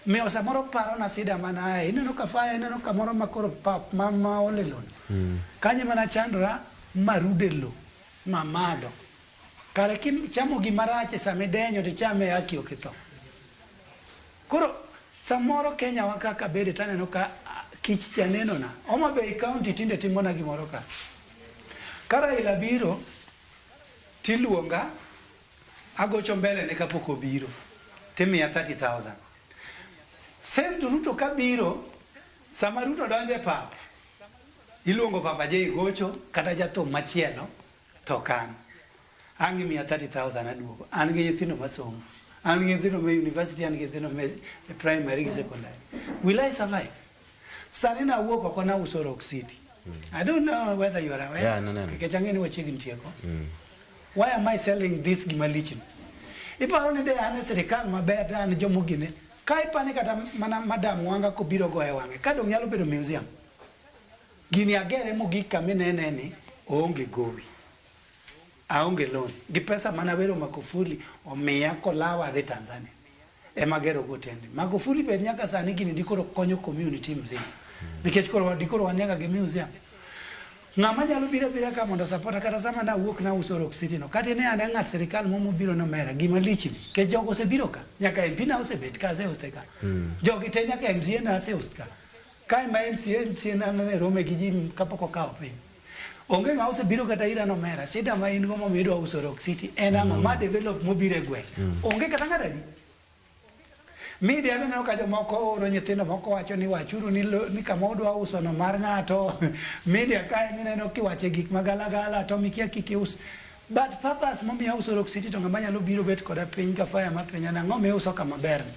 Miyo samoro paro na sida mana aye. Ineno ka fire, ineno kamoro ma koro pap ma, ma ole lono. Kanyo ema nachandora marude lo mamadho. Kare kichamo gima rach e sama idenyo tichame e haki ok itho. Koro samoro Kenya wa kaka bede taneno ka ah, kich cha nenona. Homa Bay County tinde timona gimoro ka. Ka Raila biro tiluonga agocho mbele ne kapok obiro timiya 30,000. Same to Ruto kabiro, sama Ruto donjo e pap, iluongo Papa J gocho kata jathum machielo to ok an. Ang' imiya 30,000 aduogo. An gi nyithindo masomo. An gi nyithindo me university, an gi nyithindo me primary gi secondary. Will I survive? Sani nawuok oko nauso Rock City. I don't know whether you are aware. Yeah, no. Nikech ang'e ni wachiegni tieko. Why am I selling this gima lich ni? Iparo ni de an e sirikal maber de an jomogine. Ka ipani kata mana Madam Wanga kobiro goye wang'e, ka dong' nyalo bedo museum. Gini agere mogik kaminene ni oonge gowi. Aonge loan. Gi pesa mana wero Magufuli omiya kolawa adhi Tanzania. Ema agero go otende. Magufuli bed nyaka sani gini dikoro konyo community mzima. Nikech koro dikoro wan nyaka gi museum. Ng'ama nyalo biro abira ka mondo support kata sama nawuok nauso Rock City no. Kata ine ane ng'at sirikal mo mobiro nomera gima lich ni. Nikech jogo osebiro ka. Nyaka MP na osebet ka asehoste ka. Jogi te nyaka MCA na asehost ka. Kae ma MCA MCA na ne rome gi ji kapok okawo piny. Onge ng'a osebiro kata ira nomera. Shida ma in go momiyo idwa uso Rock City en ang'o? Ma develop mobiro e gweng'. Onge kata ng'at adi. Media mineno ka jomoko oro nyithindo moko wacho ni wachuru ni, lo, ni kama udwa uso no mar ng'ato. Media kae mineno kiwache gik magalagala to mikia kik ius. But purpose momiyo auso Rock City to ng'ama nyalo biro bet koda piny ka fire ma penja nang'o miuso kama ber ni.